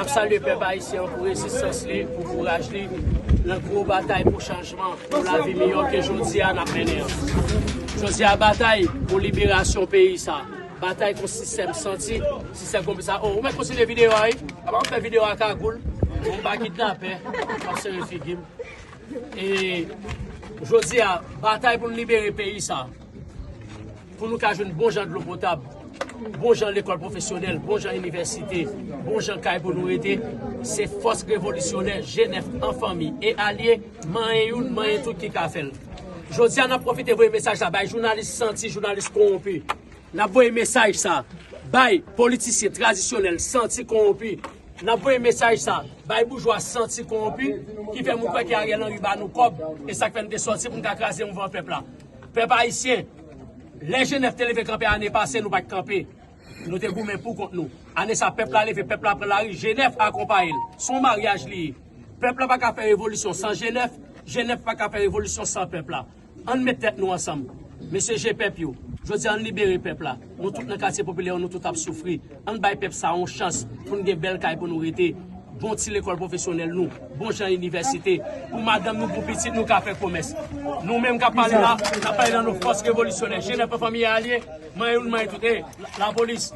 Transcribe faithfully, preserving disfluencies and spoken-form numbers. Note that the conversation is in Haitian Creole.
Salye pèp ayisyen an pou rezistans li, pou kouraj li nan gwo batay pou chanjman, pou lavi miyò ke jodi a n ap mennen an. Jodi a, batay pou liberasyon peyi sa, batay kont sistèm santi, sistèm konplis sa. Oh, ou mèt kontinye videyo a wi. Apa w fè videyo a kagoul? Bon, m pa kidnapè, m ap sere figi m. E jodi a, batay pou n libere peyi sa, pou nou ka jwenn bon jan dlo potab, bon jan lekòl pwofesyonèl, bon jan inivèsite, bon jan kay pou nou rete, se fòs revolisyonè G nèf an fanmi e alye, manyen youn, manyen tout ki ka fè l. Jodi a, n ap pwofite voye mesaj la bay jounalis santi, jounalis kowonpi. N ap voye mesaj sa bay politisyen tradisyonèl santi kowonpi. N ap voye mesaj sa bay boujwa santi kowonpi ki fè moun kwè ke Ariel Henry ba nou kòb, e sa k fè n te sòti pou n ka kraze mouvman pèp la. Pèp ayisyen, lè G nèf te leve kanpe ane pase, nou pa t kanpe. Nou te goumen pou kont nou. Ane sa, pèp la leve, pèp la pran lari, G nèf akonpaye l. Se yon maryaj li ye. Pèp la pa ka fè revolisyon san G nèf, G nèf pa ka fè revolisyon san pèp la. Ann met tèt nou ansanm. Mesye G pèp yo, jodi a ann libere pèp la. Nou tout nan katye popilè yo, nou tout ap soufri. Ann bay pèp sa yon chans pou n gen bèl kay pou nou rete. Bon ti lekòl pwofesyonèl nou, bon jan inivèsite. Pou madanm nou, pou pitit nou ka fè komès. Nou menm k ap pale la, n ap pale nan non fòs revolisyonè. G nèf an fanmi e alye, manyen youn, manyen tout. E, la, lapolis,